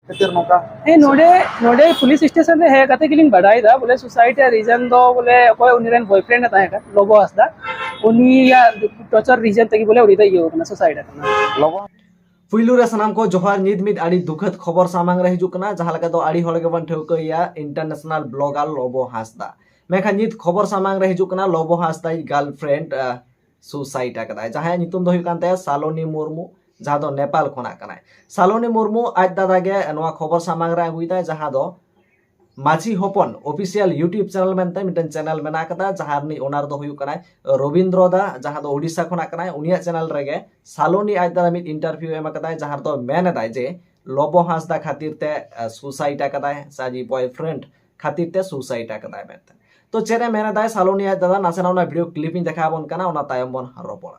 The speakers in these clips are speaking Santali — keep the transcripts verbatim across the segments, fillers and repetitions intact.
ᱠᱷᱟᱹᱛᱤᱨ ᱱᱚᱝᱠᱟ? ᱦᱮᱸ, ᱱᱚᱰᱮ ᱱᱚᱰᱮ ᱯᱩᱞᱤᱥ ᱥᱴᱮᱥᱚᱱ ᱨᱮ ᱦᱮᱡ ᱠᱟᱛᱮ ᱜᱮᱞᱤᱧ ᱵᱟᱰᱟᱭ ᱮᱫᱟ ᱵᱚᱞᱮ ᱥᱩᱥᱟᱭᱤᱰ ᱨᱮᱭᱟᱜ ᱨᱤᱡᱚᱱ ᱫᱚ ᱵᱚᱞᱮ ᱚᱠᱚᱭ ᱩᱱᱤ ᱨᱮᱱ ᱵᱚᱭᱯᱷᱨᱮᱱᱰ ᱮ ᱛᱟᱦᱮᱸ ᱠᱟᱱ ᱞᱚᱵᱚ ᱦᱟᱸᱥᱫᱟ, ᱩᱱᱤᱭᱟᱜ ᱴᱚᱨᱪᱟᱨ ᱨᱤᱡᱚᱱ ᱛᱮᱜᱮ ᱵᱚᱞᱮ ᱩᱱᱤ ᱫᱚ ᱤᱭᱟᱹ ᱠᱟᱱᱟ, ᱥᱩᱥᱟᱭᱤᱰ ᱟᱠᱟᱱᱟ᱾ ᱞᱚᱵᱚ ᱯᱩᱭᱞᱩ ᱨᱮ ᱥᱟᱱᱟᱢ ᱠᱚ ᱡᱚᱦᱟᱨ᱾ ᱧᱤᱛ ᱢᱤᱫ ᱟᱹᱰᱤ ᱫᱩᱠᱷᱟᱹᱛ ᱠᱷᱚᱵᱚᱨ ᱥᱟᱢᱟᱝ ᱨᱮ ᱦᱤᱡᱩᱜ ᱠᱟᱱᱟ, ᱡᱟᱦᱟᱸ ᱞᱮᱠᱟ ᱫᱚ ᱟᱹᱰᱤ ᱦᱚᱲ ᱜᱮᱵᱚᱱ ᱴᱷᱟᱹᱣᱠᱟᱹᱭᱟ ᱤᱱᱴᱟᱨᱱᱮᱥᱚᱱᱟᱞ ᱵᱞᱚᱜᱟᱨ ᱞᱚᱵᱚ ᱦᱟᱸᱥᱫᱟ᱾ ᱢᱮᱱᱠᱷᱟᱱ ᱧᱤᱛ ᱠᱷᱚᱵᱚᱨ ᱥᱟᱢᱟᱝ ᱨᱮ ᱦᱤᱡᱩᱜ ᱠᱟᱱᱟ ᱞᱚᱵᱚ ᱦᱟᱸᱥᱫᱟᱭᱤᱡ ᱜᱟᱨᱞᱯᱷᱨᱮᱱᱰ ᱥᱩᱥᱟᱭᱤᱰ ᱟᱠᱟᱫᱟᱭ, ᱡᱟᱦᱟᱸᱭᱟᱜ ᱧᱩᱛᱩᱢ ᱫᱚ ᱦᱩᱭᱩᱜ ᱠᱟᱱ ᱛᱟᱭᱟ ᱥᱟᱞᱚᱱᱤ ᱢᱩᱨᱢᱩ, ᱡᱟᱦᱟᱸ ᱫᱚ ᱱᱮᱯᱟᱞ ᱠᱷᱚᱱᱟᱜ ᱠᱟᱱᱟᱭ᱾ ᱥᱟᱞᱚᱱᱤ ᱢᱩᱨᱢᱩ ᱟᱡ ᱫᱟᱫᱟ ᱜᱮ ᱱᱚᱣᱟ ᱠᱷᱚᱵᱚᱨ ᱥᱟᱢᱟᱝ ᱨᱮ ᱟᱹᱜᱩᱭᱮᱫᱟᱭ, ᱡᱟᱦᱟᱸ ᱫᱚ ᱢᱟᱹᱡᱷᱤ ᱦᱚᱯᱚᱱ ᱚᱯᱷᱤᱥᱤᱭᱟᱞ YouTube ᱪᱮᱱᱮᱞ ᱢᱮᱱᱛᱮ ᱢᱤᱫᱴᱮᱱ ᱪᱮᱱᱮᱞ ᱢᱮᱱᱟᱜ ᱟᱠᱟᱫᱟ, ᱡᱟᱦᱟᱸ ᱨᱤᱱᱤᱡ ᱳᱱᱟᱨ ᱫᱚ ᱦᱩᱭᱩᱜ ᱠᱟᱱᱟᱭ ᱨᱚᱵᱤᱱᱫᱨᱚ ᱫᱟ, ᱡᱟᱦᱟᱸ ᱫᱚ ᱳᱰᱤᱥᱟ ᱠᱷᱚᱱᱟᱜ ᱠᱟᱱᱟᱭ᱾ ᱩᱱᱤᱭᱟᱜ ᱪᱮᱱᱮᱞ ᱨᱮᱜᱮ ᱥᱟᱞᱚᱱᱤ ᱟᱡ ᱫᱟᱫᱟ ᱢᱤᱫ ᱤᱱᱴᱟᱨᱵᱷᱤᱭᱩ ᱮᱢ ᱟᱠᱟᱫᱟᱭ, ᱡᱟᱦᱟᱸ ᱨᱮᱫᱚ ᱢᱮᱱ ᱮᱫᱟᱭ ᱡᱮ ᱞᱚᱵᱚ ᱦᱟᱸᱥᱫᱟ ᱠᱷᱟᱹᱛᱤᱨ ᱛᱮ ᱥᱩᱥᱟᱭᱤᱰ ᱟᱠᱟᱫᱟᱭ, ᱥᱮ ᱟᱡᱤᱡ ᱵᱚᱭᱯᱷᱨᱮᱱᱰ ᱠᱷᱟᱹᱛᱤᱨ ᱛᱮ ᱥᱩᱥᱟᱭᱤᱰ ᱟᱠᱟᱫᱟᱭ ᱢᱮᱱᱛᱮ᱾ ᱛᱚ ᱪᱮᱫ ᱮ ᱢᱮᱱ ᱮᱫᱟᱭ ᱥᱟᱞᱚᱱᱤ ᱟᱡ ᱫᱟᱫᱟ, ᱱᱟᱥᱮᱱᱟᱜ ᱚᱱᱟ ᱵᱷᱤᱰᱤᱭᱳ ᱠᱞᱤᱯ ᱤᱧ ᱫᱮᱠᱷᱟᱣ ᱟᱵᱚᱱ ᱠᱟᱱᱟ, ᱚᱱᱟ ᱛᱟᱭᱚᱢ ᱵᱚᱱ ᱨᱚᱯᱚᱲᱟ᱾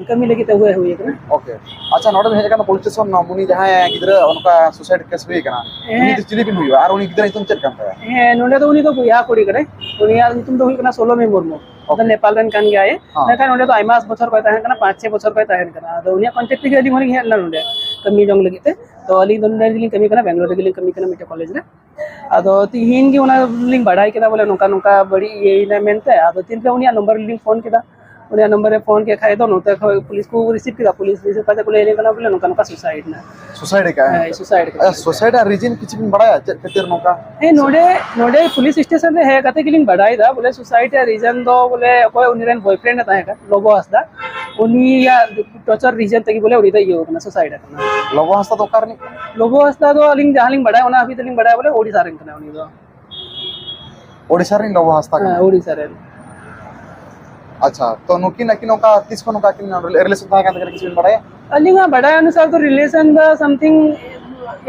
ᱠᱟᱹᱢᱤ ᱞᱟᱹᱜᱤᱫ ᱛᱮ ᱟᱹᱜᱩ ᱦᱩᱭ ᱟᱠᱟᱱᱟ᱾ ᱳᱠᱮ, ᱟᱪᱪᱷᱟ, ᱱᱚᱰᱮ ᱵᱮᱱ ᱦᱮᱡ ᱟᱠᱟᱱᱟ ᱯᱩᱞᱤᱥ ᱥᱴᱮᱥᱚᱱ, ᱩᱱᱤ ᱡᱟᱦᱟᱸᱭ ᱜᱤᱫᱽᱨᱟᱹ ᱚᱱᱠᱟ ᱥᱩᱥᱟᱭᱤᱰ ᱠᱮᱥ ᱦᱩᱭ ᱟᱠᱟᱱᱟ, ᱩᱱᱤ ᱦᱮᱸ᱾ ᱫᱚ ᱪᱤᱞᱤ ᱵᱤᱱ ᱦᱩᱭᱩᱜᱼᱟ ᱟᱨ ᱩᱱᱤ ᱜᱤᱫᱽᱨᱟᱹ ᱧᱩᱛᱩᱢ ᱪᱮᱫ ᱠᱟᱱ ᱛᱟᱭᱟ? ᱦᱮᱸ, ᱱᱚᱰᱮ ᱫᱚ ᱩᱱᱤ ᱫᱚ ᱵᱚᱭᱦᱟ ᱠᱩᱲᱤ ᱠᱟᱱᱟᱭ᱾ ᱩᱱᱤᱭᱟᱜ ᱧᱩᱛᱩᱢ ᱫᱚ ᱦᱩᱭᱩᱜ ᱠᱟᱱᱟ ᱥᱳᱞᱳᱢᱤ ᱢᱩᱨᱢᱩ᱾ ᱳᱠᱮ᱾ ᱱᱮᱯᱟᱞ ᱨᱮᱱ ᱠᱟᱱ ᱜᱮᱭᱟᱭ᱾ ᱦᱮᱸ᱾ ᱢᱮᱱᱠᱷᱟᱱ ᱱᱚᱰᱮ ᱫᱚ ᱟᱭᱢᱟ ᱵᱚᱪᱷᱚᱨ ᱠᱷᱚᱱ ᱛᱟᱦᱮᱱ ᱠᱟᱱᱟ, ᱯᱟᱸᱪ ᱪᱷᱚᱭ ᱵᱚᱪᱷᱚᱨ ᱠᱷᱚᱱ ᱛᱟᱦᱮᱱ ᱠᱟᱱᱟ᱾ ᱟᱫᱚ ᱩᱱᱤᱭᱟᱜ ᱠᱚᱱᱴᱮᱠᱴ ᱨᱮᱜᱮ ᱟᱹᱞᱤᱧ ᱦᱚᱸᱞᱤᱧ ᱦᱮᱡ ᱞᱮᱱᱟ ᱱᱚᱰᱮ ᱠᱟᱹᱢᱤ ᱡᱚᱝ ᱞᱟᱹᱜᱤᱫ ᱛᱮ᱾ ᱛᱚ ᱟᱹᱞᱤᱧ ᱫᱚ ᱱᱚᱰᱮ ᱜᱮᱞᱤᱧ ᱠᱟᱹᱢᱤ ᱠᱟᱱᱟ, ᱵᱮᱝᱜᱟᱞᱳᱨ ᱨᱮᱜᱮᱞᱤᱧ ᱠᱟᱹᱢᱤ ᱠᱟᱱᱟ ᱢᱤᱫᱴᱮᱱ ᱠᱚᱞᱮᱡᱽ ᱨᱮ᱾ ᱟᱫᱚ ᱛᱤᱦᱤᱧ ᱜᱮ ᱚᱱᱟ ᱞᱤᱧ ᱵᱟᱲᱟᱭ ᱠᱮᱫᱟ ᱵᱚᱞᱮ ᱱᱚᱝᱠᱟ ᱱᱚᱝᱠᱟ ᱵᱟᱹᱲᱤᱡ ᱤᱭᱟᱹᱭᱮᱱᱟ ᱢᱮᱱᱛᱮ᱾ ᱟᱫᱚ ᱛᱤᱱᱨᱮ ᱩᱱᱤᱭᱟᱜ ᱱᱚᱢᱵᱚᱨ ᱨᱮᱞᱤᱧ ᱯᱷᱳᱱ ᱠᱮᱫᱟ, ᱩᱱᱤᱭᱟᱜ ᱱᱚᱢᱵᱚᱨ ᱨᱮ ᱯᱷᱳᱱ ᱠᱮᱫ ᱠᱷᱟᱡ ᱫᱚ ᱱᱚᱛᱮ ᱠᱷᱚᱱ ᱯᱩᱞᱤᱥ ᱠᱚ ᱨᱤᱥᱤᱵᱷ ᱠᱮᱫᱟ, ᱯᱩᱞᱤᱥ ᱨᱤᱥᱤᱵᱷ ᱠᱟᱛᱮ ᱠᱚ ᱞᱟᱹᱭ ᱟᱹᱞᱤᱧ ᱠᱟᱱᱟ ᱵᱚᱞᱮ ᱱᱚᱝᱠᱟ ᱱᱚᱝᱠᱟ ᱥᱩᱥᱟᱭᱤᱰ ᱮᱱᱟ᱾ ᱥᱩᱥᱟᱭᱤᱰ ᱟᱠᱟᱫ? ᱦᱮᱸ, ᱥᱩᱥᱟᱭᱤᱰ ᱟᱠᱟᱫᱟ᱾ ᱟᱪᱪᱷᱟ, ᱥᱩᱥᱟᱭᱤᱰ ᱨᱮᱭᱟᱜ ᱨᱤᱡᱤᱱ ᱠᱤᱪᱷᱩ ᱵᱤᱱ ᱵᱟᱲᱟᱭᱟ, ᱪᱮᱫ ᱠᱷᱟᱹᱛᱤᱨ ᱱᱚᱝᱠᱟ? ᱦᱮᱸ, ᱱᱚᱰᱮ ᱱᱚᱰᱮ ᱯᱩᱞᱤᱥ ᱥᱴᱮᱥᱚᱱ ᱨᱮ ᱦᱮᱡ ᱠᱟᱛᱮ ᱜᱮᱞᱤᱧ ᱵᱟᱲᱟᱭ ᱮᱫᱟ ᱵᱚᱞᱮ ᱥᱩᱥᱟᱭᱤᱰ ᱨᱮᱭᱟᱜ ᱨᱤᱡᱚᱱ ᱫᱚ ᱵᱚᱞᱮ ᱚᱠᱚᱭ ᱩᱱᱤ ᱨᱮᱱ ᱵᱚᱭᱯᱷᱨᱮᱱᱰ ᱮ ᱛᱟᱦᱮᱸ ᱠᱟᱱ ᱞᱚᱵᱚ ᱦᱟᱸᱥᱫᱟ, ᱩᱱᱤᱭᱟᱜ ᱴᱚᱨᱪᱟᱨ ᱨᱤᱡᱚᱱ ᱛᱮᱜᱮ ᱵᱚᱞᱮ ᱩᱱᱤ ᱫᱚ ᱤᱭᱟᱹ ᱠᱟᱱᱟ, ᱥᱩᱥᱟᱭᱤᱰ ᱟᱠᱟᱱᱟ᱾ ᱞᱚᱵᱚ ᱦᱟᱸᱥᱫᱟ ᱫᱚ ᱚᱠᱟ ᱨᱤᱱᱤᱡ ᱠᱟᱱᱟᱭ? ᱞᱚᱵᱚ ᱦᱟᱸᱥᱫᱟ ᱫᱚ ᱟᱹᱞᱤᱧ ᱡᱟᱦᱟᱸ ᱞᱤᱧ ᱵᱟᱲᱟᱭᱟ, ᱚᱱᱟ ᱦᱟᱹᱵᱤᱡ ᱫᱚᱞᱤᱧ ᱵᱟᱲᱟᱭᱟ ᱵᱚᱞᱮ ᱳᱰᱤᱥᱟ ᱨᱮᱱ ᱠᱟᱱᱟᱭ ᱩᱱᱤ ᱫᱚ᱾ ᱳᱰᱤᱥᱟ ᱨᱤᱱ ᱞᱚᱵᱚ ᱦᱟᱸᱥᱫᱟ ᱠᱟᱱᱟᱭ᱾ ᱦᱮᱸ, ᱳᱰᱤᱥᱟ ᱨᱮᱱ᱾ ᱟᱪᱪᱷᱟ, ᱛᱚ ᱱᱩᱠᱤᱱ ᱟᱹᱠᱤᱱ ᱚᱱᱠᱟ ᱛᱤᱥ ᱠᱷᱚᱱ ᱱᱚᱝᱠᱟ ᱟᱹᱠᱤᱱ ᱨᱤᱞᱮᱥᱚᱱ ᱛᱟᱦᱮᱸ ᱠᱟᱱ ᱛᱟᱹᱠᱤᱱᱟ, ᱠᱤᱪᱷᱩ ᱵᱤᱱ ᱵᱟᱲᱟᱭᱟ? ᱟᱹᱞᱤᱧᱟᱜ ᱵᱟᱰᱟᱭ ᱚᱱᱩᱥᱟᱨ ᱫᱚ ᱨᱤᱞᱮᱥᱚᱱ ᱫᱚ ᱥᱟᱢᱛᱷᱤᱝ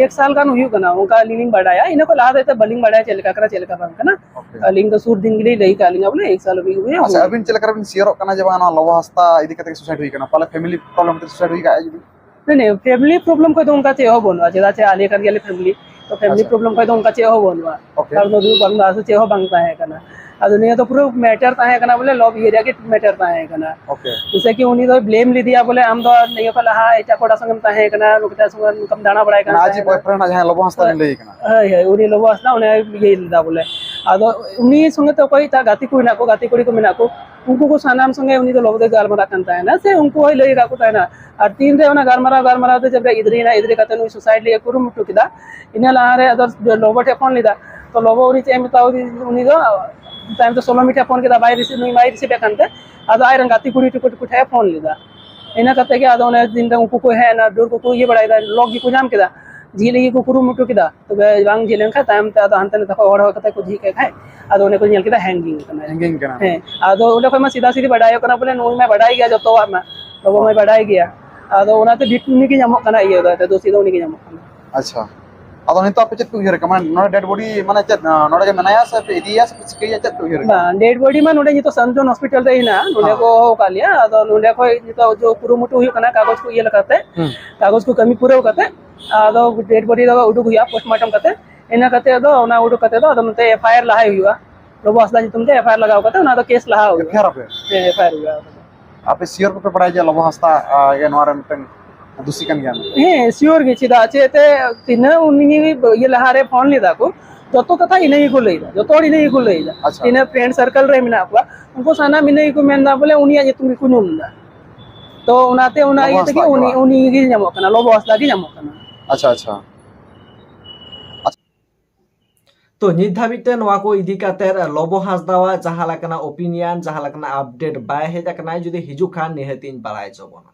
ᱮᱠ ᱥᱟᱞ ᱜᱟᱱ ᱦᱩᱭᱩᱜ ᱠᱟᱱᱟ, ᱚᱱᱠᱟ ᱟᱹᱞᱤᱧ ᱞᱤᱧ ᱵᱟᱰᱟᱭᱟ᱾ ᱤᱱᱟᱹ ᱠᱷᱚᱱ ᱞᱟᱦᱟ ᱫᱚ ᱮᱱᱛᱮᱫ ᱵᱟᱹᱞᱤᱧ ᱵᱟᱰᱟᱭᱟ ᱪᱮᱫ ᱞᱮᱠᱟ ᱠᱟᱱᱟ, ᱪᱮᱫ ᱞᱮᱠᱟ ᱵᱟᱝ ᱠᱟᱱᱟ᱾ ᱳᱠᱮ᱾ ᱟᱹᱞᱤᱧ ᱫᱚ ᱥᱩᱨ ᱫᱤᱱ ᱜᱮᱞᱤᱧ ᱞᱟᱹᱭ ᱠᱟᱜ ᱞᱤᱧᱟ ᱵᱚᱞᱮ ᱮᱠ ᱥᱟᱞ ᱦᱩᱭᱩᱜ ᱦᱩᱭᱩᱜ ᱟᱪᱪᱷᱟ, ᱦᱩᱭᱩᱜ᱾ ᱟᱹᱵᱤᱱ ᱪᱮᱫ ᱞᱮᱠᱟ ᱵᱤᱱ ᱥᱤᱭᱳᱨᱚᱜ ᱠᱟᱱᱟ ᱡᱮ ᱵᱟᱝ ᱱᱚᱣᱟ ᱞᱚᱵᱚ ᱦᱟᱸᱥᱫᱟ ᱤᱫᱤ ᱠᱟᱛᱮ ᱥᱩᱥᱟᱭᱤᱰ ᱦᱩᱭ ᱠᱟᱱᱟ? ᱯᱟᱞᱮ ᱯᱷᱮᱢᱤᱞᱤ ᱯᱨᱚᱵᱞᱮᱢ ᱛᱮ ᱥᱩᱥᱟᱭᱤᱰ ᱦᱩᱭ ᱠᱟᱜᱼᱟ ᱡᱩᱫᱤ? ᱱᱮ ᱱᱮ, ᱯᱷᱮᱢᱤᱞᱤ ᱯᱨᱚᱵᱞᱮᱢ ᱠᱚᱫᱚ ᱚᱱᱠᱟ ᱪᱮᱫ ᱦᱚᱸ ᱵᱟᱹᱱᱩᱜᱼᱟ, ᱪᱮᱫᱟᱜ ᱪᱮ ᱟᱞᱮ ᱠᱟᱱ ᱜᱮᱭᱟᱞᱮ ᱯᱷᱮᱢᱤᱞᱤ᱾ ᱛᱚ ᱯᱷᱮᱢᱤᱞᱤ ᱟᱪᱪᱷᱟ᱾ ᱯᱨᱚᱵᱞᱮᱢ ᱠᱷᱚᱡ ᱫᱚ ᱚᱱᱠᱟ ᱪᱮᱫ ᱦᱚᱸ ᱵᱟᱹᱱᱩᱜᱼᱟ᱾ ᱳᱠᱮ᱾ ᱠᱟᱨᱚᱱ ᱫᱚ ᱫᱩᱠ ᱵᱟᱝ ᱫᱚ ᱪᱮᱫ ᱦᱚᱸ ᱵᱟᱝ ᱛᱟᱦᱮᱸ ᱠᱟᱱᱟ᱾ ᱟᱫᱚ ᱱᱤᱭᱟᱹ ᱫᱚ ᱯᱩᱨᱟᱹ ᱢᱮᱴᱟᱨ ᱛᱟᱦᱮᱸ ᱠᱟᱱᱟ, ᱵᱚᱞᱮ ᱞᱚᱵᱷ ᱤᱭᱟᱹ ᱨᱮᱭᱟᱜ ᱜᱮ ᱢᱮᱴᱟᱨ ᱛᱟᱦᱮᱸ ᱠᱟᱱᱟ᱾ ᱳᱠᱮ᱾ ᱡᱮᱭᱥᱮ ᱠᱤ ᱩᱱᱤ ᱫᱚᱭ ᱵᱞᱮᱢ ᱞᱮᱫᱮᱭᱟ, ᱵᱚᱞᱮ ᱟᱢ ᱫᱚ ᱱᱤᱭᱟᱹ ᱠᱷᱚᱱ ᱞᱟᱦᱟ ᱮᱴᱟᱜ ᱠᱚᱲᱟ ᱥᱚᱸᱜᱮᱢ ᱛᱟᱦᱮᱸ ᱠᱟᱱᱟ, ᱱᱚᱝᱠᱟ ᱥᱚᱸᱜᱮ ᱱᱚᱝᱠᱟᱢ ᱫᱟᱬᱟ ᱵᱟᱲᱟᱭ ᱠᱟᱱ ᱢᱟᱱᱮ ᱟᱡ ᱛᱟᱦᱮᱸ ᱠᱟᱱᱟ᱾ ᱵᱚᱭᱯᱷᱨᱮᱱᱰ ᱡᱟᱦᱟᱸᱭ ᱞᱚᱵᱚ ᱦᱟᱸᱥᱫᱟ ᱦᱳᱭ᱾ ᱞᱤᱧ ᱞᱟᱹᱭ ᱠᱟᱱᱟ᱾ ᱦᱳᱭ, ᱦᱳᱭ, ᱩᱱᱤ ᱞᱚᱵᱚ ᱦᱟᱸᱥᱫᱟ ᱚᱱᱮ ᱤᱭᱟᱹᱭ ᱞᱮᱫᱟ ᱵᱚᱞᱮ᱾ ᱟᱫᱚ ᱩᱱᱤ ᱥᱚᱸᱜᱮ ᱛᱮ ᱚᱠᱚᱭ ᱮᱴᱟᱜ ᱜᱟᱛᱮ ᱠᱚ ᱢᱮᱱᱟᱜ ᱠᱚ, ᱜᱟᱛᱮ ᱠᱩᱲᱤ ᱠᱚ ᱢᱮᱱᱟᱜ ᱠᱚ, ᱩᱱᱠᱩ ᱠᱚ ᱥᱟᱱᱟᱢ ᱥᱚᱸᱜᱮ ᱩᱱᱤ ᱫᱚ ᱞᱚᱵᱚ ᱫᱚᱭ ᱜᱟᱞᱢᱟᱨᱟᱜ ᱠᱟᱱ ᱛᱟᱦᱮᱱᱟ, ᱥᱮ ᱩᱱᱠᱩ ᱦᱚᱸᱭ ᱞᱟᱹᱭ ᱟᱠᱟᱫ ᱠᱚ ᱛᱟᱦᱮᱱᱟ᱾ ᱟᱨ ᱛᱤᱱᱨᱮ ᱚᱱᱟ ᱜᱟᱞᱢᱟᱨᱟᱣ, ᱜᱟᱞᱢᱟᱨᱟᱣ ᱛᱮ ᱡᱚᱵᱽᱨᱟ ᱤᱫᱨᱤᱭᱮᱱᱟ, ᱤᱫᱨᱤ ᱠᱟᱛᱮ ᱱᱩᱭ ᱥᱩᱥᱟᱭᱤᱰ ᱞᱟᱹᱜᱤᱫ ᱮ ᱠᱩᱨᱩᱢᱩᱴᱩ ᱠᱮᱫᱟ, ᱤᱱᱟᱹ ᱞᱟᱦᱟᱨᱮ ᱟᱫᱚ ᱞᱚᱵᱚ ᱴᱷᱮᱡ ᱯᱷᱳᱱ ᱞᱮᱫᱟ᱾ ᱛᱚ ᱞᱚᱵᱚ ᱩᱱᱤ ᱪᱮᱫ ᱮ ᱢᱮᱛᱟᱣ ᱫᱤ-, ᱩᱱᱤ ᱫᱚ ᱛᱟᱭᱚᱢ ᱛᱮ ᱥᱳᱞᱳ ᱢᱤᱱᱤᱴ ᱮ ᱯᱷᱳᱱ ᱠᱮᱫᱟ, ᱵᱟᱭ ᱨᱤᱥᱤᱵᱷ, ᱱᱩᱭ ᱵᱟᱭ ᱨᱤᱥᱤᱵᱷ ᱮᱫ ᱠᱟᱱ ᱛᱮ, ᱟᱫᱚ ᱟᱡᱨᱮᱱ ᱜᱟᱛᱮ ᱠᱩᱲᱤ ᱴᱩᱠᱩ ᱴᱩᱠᱩ ᱴᱷᱮᱡ ᱮ ᱯᱷᱳᱱ ᱞᱮᱫᱟ᱾ ᱤᱱᱟᱹ ᱠᱟᱛᱮ ᱜᱮ ᱟᱫᱚ ᱚᱱᱮ ᱫᱤᱱ ᱨᱮ ᱩᱱᱠᱩ ᱠᱚ ᱦᱮᱡ ᱮᱱᱟ, ᱰᱟᱹᱨ ᱠᱚᱠᱚ ᱤᱭᱟᱹ ᱵᱟᱲᱟᱭᱮᱫᱟ, ᱞᱚᱠ ᱜᱮᱠᱚ ᱧᱟᱢ ᱠᱮᱫᱟ, ᱡᱷᱤᱡ ᱞᱟᱹᱜᱤᱫ ᱠᱚ ᱠᱩᱨᱩᱢᱩᱴᱩ ᱠᱮᱫᱟ᱾ ᱛᱚᱵᱮ ᱵᱟᱝ ᱡᱷᱤᱡ ᱞᱮᱱᱠᱷᱟᱱ ᱛᱟᱭᱚᱢ ᱛᱮ ᱟᱫᱚ ᱦᱟᱱᱛᱮ ᱱᱟᱛᱮ ᱠᱷᱚᱱ ᱦᱚᱲ ᱦᱚᱲ ᱠᱟᱛᱮ ᱠᱚ ᱡᱷᱤᱡ ᱠᱮᱫ ᱠᱷᱟᱡ, ᱟᱫᱚ ᱚᱱᱮ ᱠᱚ ᱧᱮᱞ ᱠᱮᱫᱟ ᱦᱮᱝᱜᱤᱝ ᱠᱟᱱᱟ᱾ ᱦᱮᱸ, ᱟᱫᱚ ᱚᱸᱰᱮ ᱠᱷᱚᱱ ᱢᱟ ᱥᱤᱫᱟ ᱥᱤᱫᱤ ᱵᱟᱰᱟᱭᱚᱜ ᱠᱟᱱᱟ ᱵᱚᱞᱮ ᱱᱩᱭ ᱢᱟ ᱵᱟᱰᱟᱭ ᱜᱮᱭᱟ, ᱡᱚᱛᱚᱣᱟᱜ ᱢᱟ ᱞᱚᱵᱚ ᱢᱟᱭ ᱦᱚᱸ᱾ ᱵᱟᱰᱟᱭ ᱜᱮᱭᱟ᱾ ᱟᱫᱚ ᱚᱱᱟᱛᱮ ᱵᱤᱴ ᱩᱱᱤ ᱜᱮ ᱧᱟᱢᱚᱜ ᱠᱟᱱᱟ, ᱤᱭᱟᱹ ᱫᱚ ᱫᱳᱥᱤ ᱫᱚ ᱩᱱᱤ ᱜᱮ ᱧᱟᱢᱚᱜ ᱠᱟᱱᱟ᱾ ᱟᱪᱪᱷᱟ, ᱟᱫᱚ ᱱᱤᱛᱚᱜ ᱟᱯᱮ ᱪᱮᱫ ᱯᱮ ᱩᱭᱦᱟᱹᱨ ᱠᱟᱜᱼᱟ? ᱢᱟᱱᱮ ᱱᱚᱰᱮ ᱰᱮᱰ ᱵᱚᱰᱤ ᱢᱟᱱᱮ ᱪᱮᱫ, ᱱᱚᱰᱮ ᱜᱮ ᱢᱮᱱᱟᱭᱟ ᱥᱮ ᱯᱮ ᱤᱫᱤᱭᱟ ᱥᱮ ᱯᱮ ᱪᱤᱠᱟᱹᱭᱟ, ᱪᱮᱫ ᱯᱮ ᱩᱭᱦᱟᱹᱨ ᱠᱟᱜᱼᱟ? ᱵᱟᱝ, ᱰᱮᱰ ᱵᱚᱰᱤ ᱢᱟ ᱱᱚᱰᱮ ᱱᱤᱛᱚᱜ ᱥᱟᱱᱡᱚᱱ ᱦᱚᱥᱯᱤᱴᱟᱞ ᱨᱮ ᱦᱮᱱᱟᱜᱼᱟ, ᱱᱚᱰᱮ ᱦᱮᱸ᱾ ᱠᱚ ᱦᱚᱦᱚ ᱟᱠᱟᱫ ᱞᱮᱭᱟ᱾ ᱟᱫᱚ ᱱᱚᱰᱮ ᱠᱷᱚᱡ ᱱᱤᱛᱚᱜ ᱡᱚ ᱠᱩᱨᱩᱢᱩᱴᱩ ᱦᱩᱭᱩᱜ ᱠᱟᱱᱟ, ᱠᱟᱜᱚᱡᱽ ᱠᱚ ᱤᱭᱟᱹ ᱞᱮᱠᱟᱛᱮ, ᱦᱩᱸ᱾ ᱠᱟᱜᱚᱡᱽ ᱠᱚ ᱠᱟᱹᱢᱤ ᱯᱩᱨᱟᱹᱣ ᱠᱟᱛᱮ, ᱟᱫᱚ ᱰᱮᱰ ᱵᱚᱰᱤ ᱫᱚ ᱩᱰᱩᱠ ᱦᱩᱭᱩᱜᱼᱟ ᱯᱳᱥᱴᱢᱚᱨᱴᱮᱢ ᱠᱟᱛᱮ᱾ ᱤᱱᱟᱹ ᱠᱟᱛᱮ ᱟᱫᱚ ᱚᱱᱟ ᱩᱰᱩᱠ ᱠᱟᱛᱮ ᱫᱚ ᱟᱫᱚ ᱱᱚᱛᱮ ᱮᱯᱷ ᱟᱭ ᱟᱨ ᱞᱟᱦᱟᱭ ᱦᱩᱭᱩᱜᱼᱟ, ᱞᱚᱵᱚ ᱦᱟᱸᱥᱫᱟ ᱧᱩᱛᱩᱢ ᱛᱮ ᱮᱯᱷ ᱟᱭ ᱟᱨ ᱞᱟᱜᱟᱣ ᱠᱟᱛᱮ ᱚᱱᱟ ᱫᱚ ᱠᱮᱥ ᱞᱟᱦᱟ ᱦᱩᱭᱩᱜᱼᱟ᱾ ᱮᱯᱷ ᱟᱭ ᱟᱨ ᱟᱯᱮ? ᱦᱮᱸ, ᱮᱯᱷ ᱟᱭ ᱟᱨ ᱦᱩᱭᱩᱜᱼᱟ᱾ ᱟᱯᱮ ᱥᱤᱭᱳᱨ ᱯᱮ ᱵᱟᱲᱟᱭᱟ ᱡᱮ ᱞᱚᱵᱚ ᱦᱟᱸᱥᱫᱟ, ᱟ, ᱜᱮ ᱱᱚᱣᱟ ᱨᱮ ᱢᱤᱫᱴᱟᱝ ᱫᱩᱥᱤ ᱠᱟᱱ ᱜᱮᱭᱟ ᱢᱮᱱᱛᱮ? ᱦᱮᱸ, ᱥᱤᱭᱳᱨ ᱜᱮ᱾ ᱪᱮᱫᱟᱜ ᱪᱮ ᱮᱱᱛᱮ ᱛᱤᱱᱟᱹᱜ ᱩᱱᱤ ᱤᱭᱟᱹ ᱞᱟᱦᱟᱨᱮ ᱯᱷᱳᱱ ᱞᱮᱫᱟ ᱠᱚ, ᱡᱚᱛᱚ ᱠᱟᱛᱷᱟ ᱤᱱᱟᱹ ᱜᱮᱠᱚ ᱞᱟᱹᱭᱫᱟ, ᱡᱚᱛᱚ ᱦᱚᱲ ᱤᱱᱟᱹ ᱜᱮᱠᱚ ᱞᱟᱹᱭᱫᱟ᱾ ᱟᱪᱪᱷᱟ᱾ ᱛᱤᱱᱟᱹᱜ ᱯᱷᱨᱮᱱᱰ ᱥᱟᱨᱠᱮᱞ ᱨᱮ ᱢᱮᱱᱟᱜ ᱠᱚᱣᱟ, ᱩᱱᱠᱩ ᱥᱟᱱᱟᱢ ᱤᱱᱟᱹ ᱜᱮᱠᱚ ᱢᱮᱱᱫᱟ ᱵᱚᱞᱮ ᱩᱱᱤᱭᱟᱜ ᱧᱩᱛᱩᱢ ᱜᱮᱠᱚ ᱧᱩᱢ ᱮᱫᱟ᱾ ᱛᱚ ᱚᱱᱟᱛᱮ ᱚᱱᱟ ᱞᱚᱵᱚ ᱤᱭᱟᱹ ᱛᱮᱜᱮ ᱦᱟᱸᱥᱫᱟ ᱜᱮ ᱩᱱᱤ, ᱵᱟᱝ? ᱩᱱᱤ ᱜᱮ ᱧᱟᱢᱚᱜ ᱠᱟᱱᱟ, ᱞᱚᱵᱚ ᱦᱟᱸᱥᱫᱟ ᱜᱮ ᱧᱟᱢᱚᱜ ᱠᱟᱱᱟ᱾ ᱟᱪᱪᱷᱟ, ᱟᱪᱪᱷᱟ᱾ ᱛᱚ ᱱᱤᱛ ᱫᱷᱟᱹᱵᱤᱡ ᱛᱮ ᱱᱚᱣᱟ ᱠᱚ ᱤᱫᱤ ᱠᱟᱛᱮ ᱞᱚᱵᱚ ᱦᱟᱸᱥᱫᱟᱣᱟᱜ ᱡᱟᱦᱟᱸ ᱞᱮᱠᱟᱱᱟᱜ ᱚᱯᱤᱱᱤᱭᱚᱱ, ᱡᱟᱦᱟᱸ ᱞᱮᱠᱟᱱᱟᱜ ᱟᱯᱰᱮᱴ ᱵᱟᱭ ᱦᱮᱡ ᱟᱠᱟᱱᱟ, ᱡᱩᱫᱤ ᱦᱤᱡᱩᱜ ᱠᱷᱟᱱ ᱱᱤᱦᱟᱹᱛᱤᱧ ᱵᱟᱲᱟᱭ ᱦᱚᱪᱚ ᱵᱚᱱᱟ᱾